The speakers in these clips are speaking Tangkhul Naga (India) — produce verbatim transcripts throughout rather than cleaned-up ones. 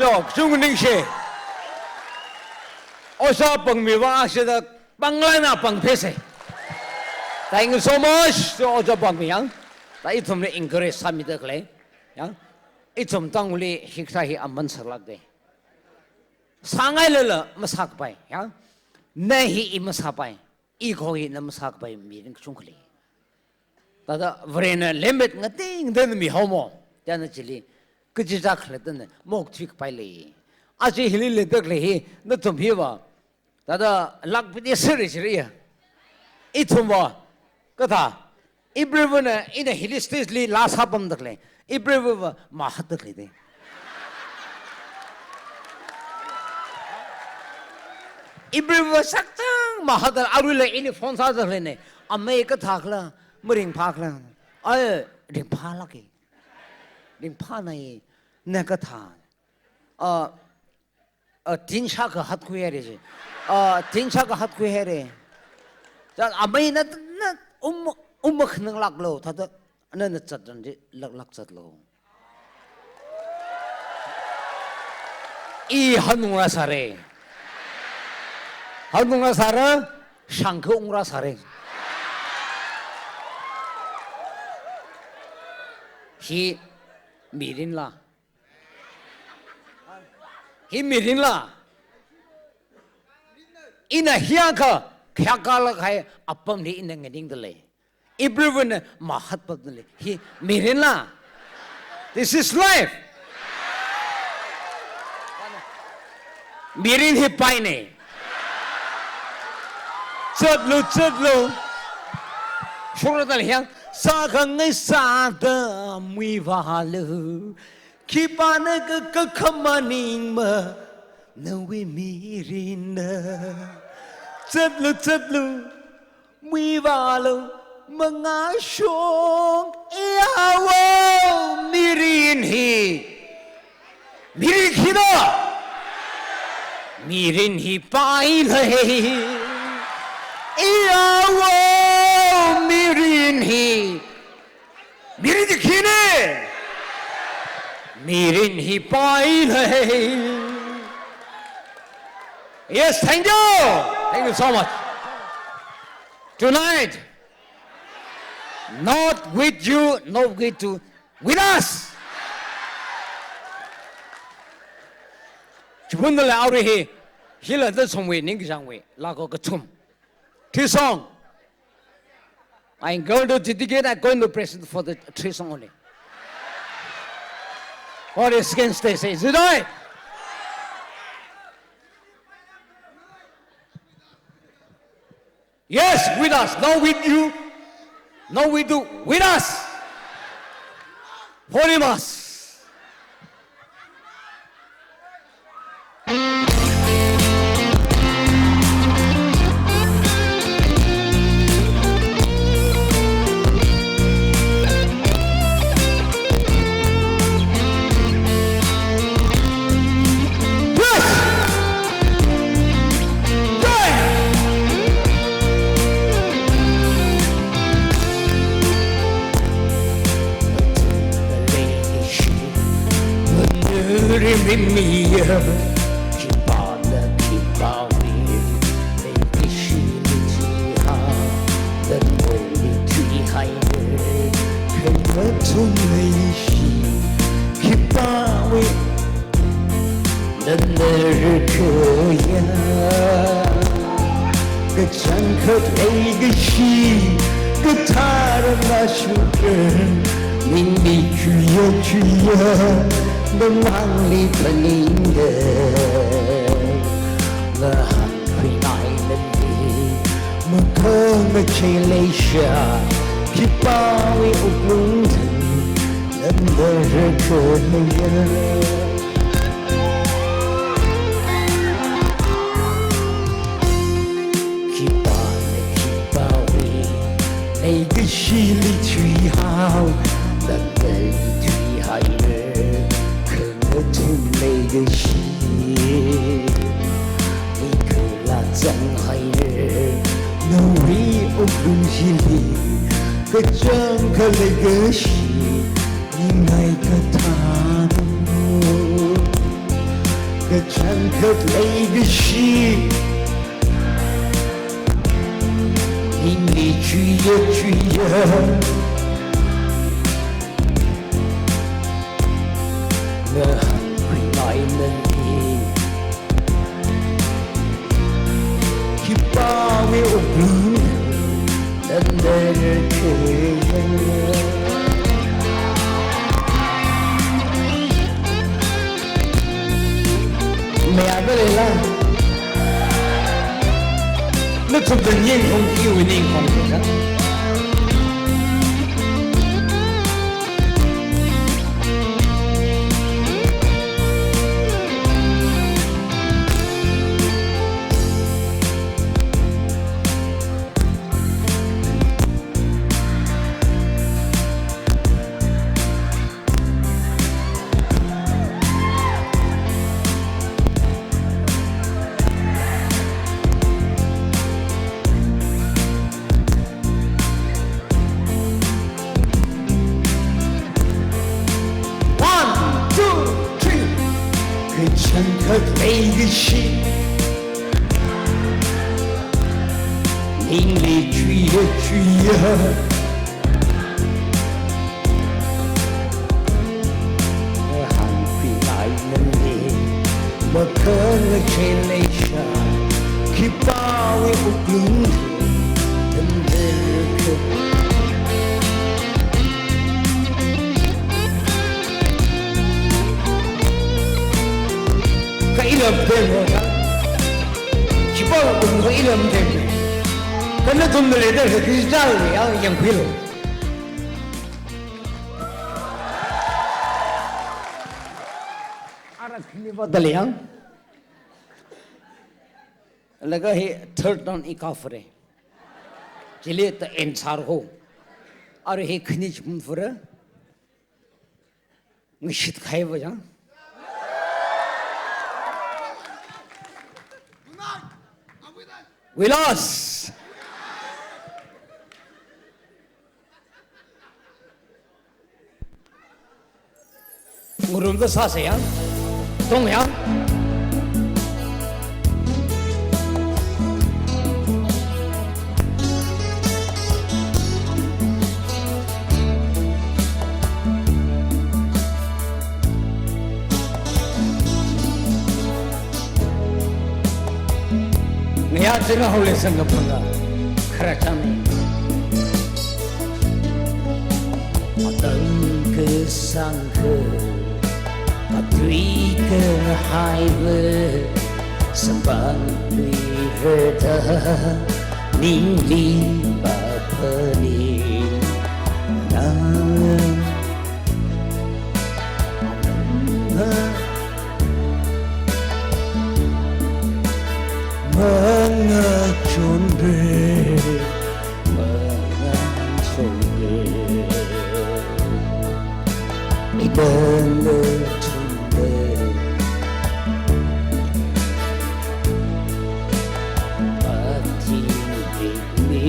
Kachungkha ningshi. Ojā Pangmi vang ashida panglana pangphese. Thank you so much to Ojā Pangmi yang. Ta ithumli encourage sāmida khalei. Yang. Ithum Tangkhulli hikathā hi aman sālākde. Sāngailala masākapai. Yang. Na hi i masāpai. I khong hi na masākapai mirin kachungkha lei. Thāda Varena lemmet ngateitei mihaomo. Chieina chili kachichā khalattana maokthuikapai lei. Aja hili leida khalei hi nathum hiva. Thāda lākpiti siri siriya. Ithumva. Kathā. Ibriwuna ina hili stage li laa sāpamda khalei. Ibriwuva mahatda khaleide. Ibriwuva sakchang mahatda aruila ili phone sāda khaleine. Amei kathākhala, maringphākhala. Ai, ringphālāke. Ringphānai, na kathā. Ah, ah, tin shākha hatkhui haire ji. Ah, tin shākha hatkhui haire. Chieina amei na, na, um, um makhananglāklo, thāda, nana zatran ji, lāklāk zatlo. I hanungra sāre. Hanungra sāra, shangkha ungra sāre. Hi mirinla. Hi mirinla. Ina hiyākha, khayākālāk kahai apamli ina nganingda lei. Ibriwuna mahatpamda lei. Hi mirinla. This is life. Mirin hi paine. Zatlu, zatlu. Shurada lei yang. Sākhangai sāda muivālu. Khipāna ka, kakhamaningma, nawui mirinna. Zatlu, zatlu, muivālu, mangāshong, iyawo, mirin hi. Mirin khina. Mirin hi pailei. Iyawo, mirin hi. Mirin hi khine. Mirin hi pailei. Yes, thank you. Thank you so much. Tonight, not with you, not with you, with us. Chiphundala auri hi, hila da somwe ning kachangwe, lako kachum. Three song. I'm going to dedicate, I'm going to present for the three song only. What is against this? Is it right? Yes, with us. Not with you. Not with you. With us. Polymas. Kachangkhat leikashi, kathara mashungra, ningli chuiya chuiya, namangli phaningda, nahānkhuingai nali, makhangachei leisha, khipāwui wuklung thang, nanda rakhaleiya. Khipāna khipāwui leikashili thuihao, nandali thuihaira, khangathum leikashi. Mikhala zanghaira, nawui wuklung hili, kachangkhat leikashi. Ningai kathāda, khat leikashi, ningli chuiya chuiya, nahānkhuingai nali. Khipāwui wuklung nana khe. Mayāda leila? Nathumna yangkhui, iwui ningkhong kha. One, two, three. Kachangkhat leikashi, ningli chuiya chuiya, nahānkhuingai nali. Makhangachei leisha, khipāwui wuklung nana khe. Kha ilam themkha. Khipā wuklung kha ilam themkha. Kha nathumna leida kha Khristali ya yangkhuilu. Ara khani vāda lei yang. Laga hi third round i kaphare. Chili ta answer ho. Ara hi khani chum phare. Ngashit khai va jang. We lost. Ngarumda sāsa yang. Tong yang. Ngayā china haole sangkaphangā kharā chāni. Atang kasāngkha, atui kahaiva, samphangluirada, ningli pāphani. Na Mangachonra, mangachonra, idala chonra, athingri ni.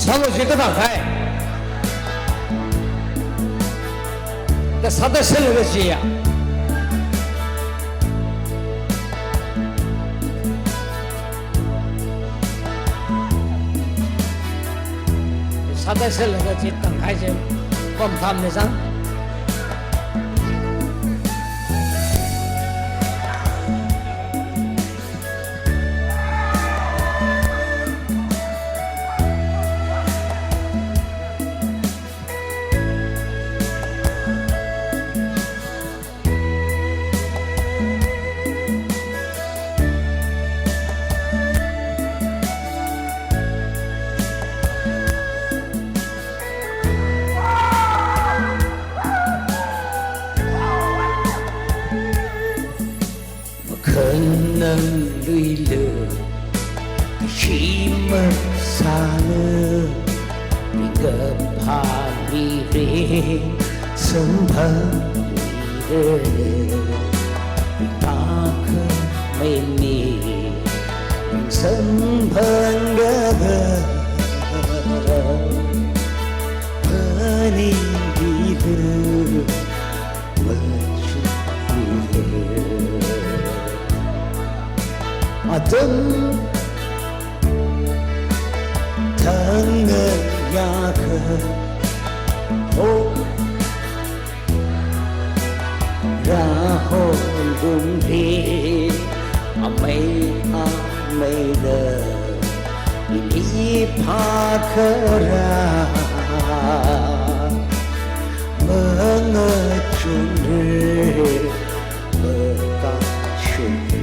Sālo chi katā khai. Ta sāda sālaga chi ya. Sāda sālaga chi tangkhai chi pamthamni sang. Khanang luilu, shima sālu, ringkaphā mirin samphang mirin, ringphākhamei mi samphang gada, ani bilu. Atam thangna yākha, oh, rāhol lungli, amei ameida ili phākharā, mangachonra, makachonra.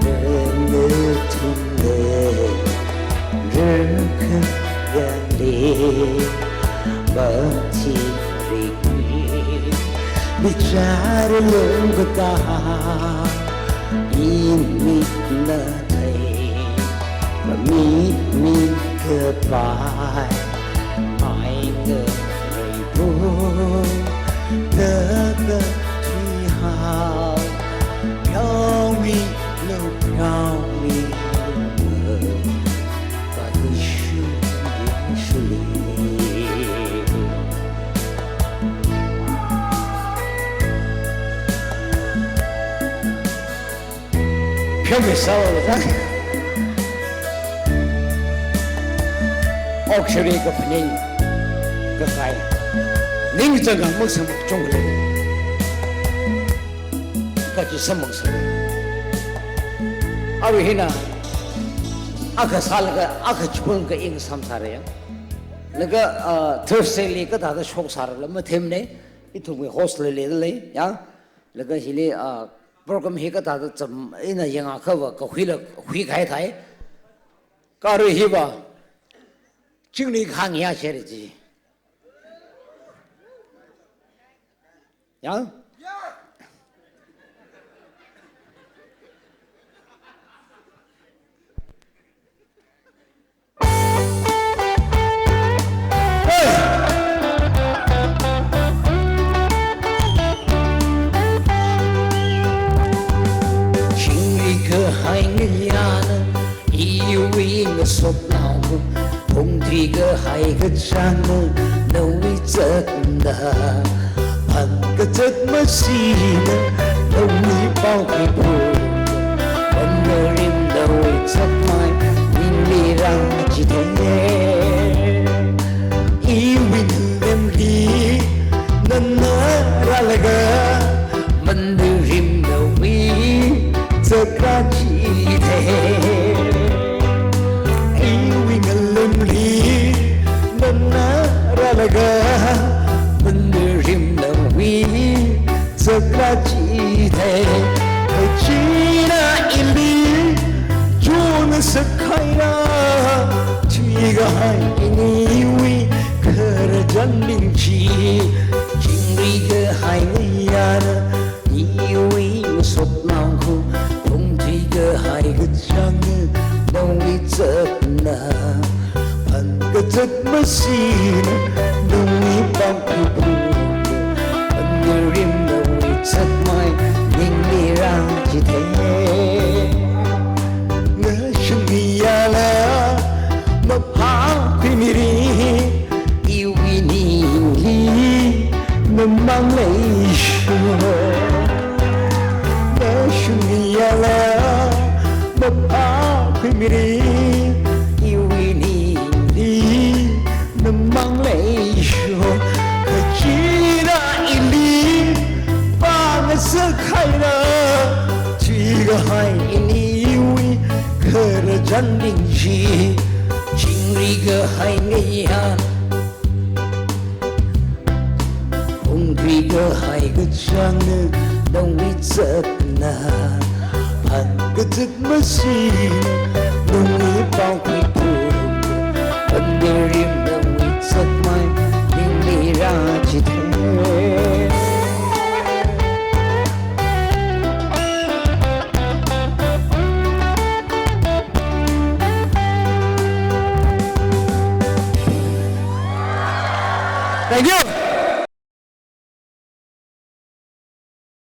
Nana thumle, rākhayāli, mathirikmi, bichar lungkatā, imitna thei, mami mikapai, ai ngareibu, kakathui hao, pheomilu, pheomilu, Vākashu Jishuli. Pheomi sālu da. Okshari kaphaning kakai. Ningchāng ngang maksang chungli. Kachi samang sālu. Arui hina, akha sālaga, akha chipun ka ing samsāra yang. Laga, ah, Thursday li kathāda shoksāra la mathemne, ithumwui host la leida lei, ya. Laga hili, ah, program hi kathāda cham, ina yangakha va kahuila huikahai thai. Kha arui hiva, chingri khang ya share ji. Ya? Chingri kahai ngayāna, iwui ngasotnao, phungthui kahai kachāngna, nawui zakna, phan kazak masina, nawui pao khuiphung, mangarim nawui zakmai, ningli rāchithei. Iwui ngalemli, nana rālaga, mangarim nawui zakrā chithei. Iwui ngalemli, nana rālaga, mangarim nawui zakrā chithei. Kachina ili, chon sakhaira, thuikahai iniwui khararchan ning chi. Chingri kahai ngayāna, iwui ngasotnao, phungthui kahai kachāngna, nawui zakna, phan kazak masina, nawui pao khuiphung, mangarim nawui zakmai, ningli rāchithei. Ngashun ngayāla, maphākhui mirin, iwui ningli namang leisho. Ngashun ngayāla, maphākhui mirin, iwui ningli namang leisho. Kachina ili, pāngasakhaira, thuikahai iniwui khararchan ning chi. Chingri kahai ngayā, phungthui kahai kachāngna, nawui zakna, phan kazak masina, nawui pao khuiphung, mangarim nawui zakmai, ningli rāchithei. Thank you.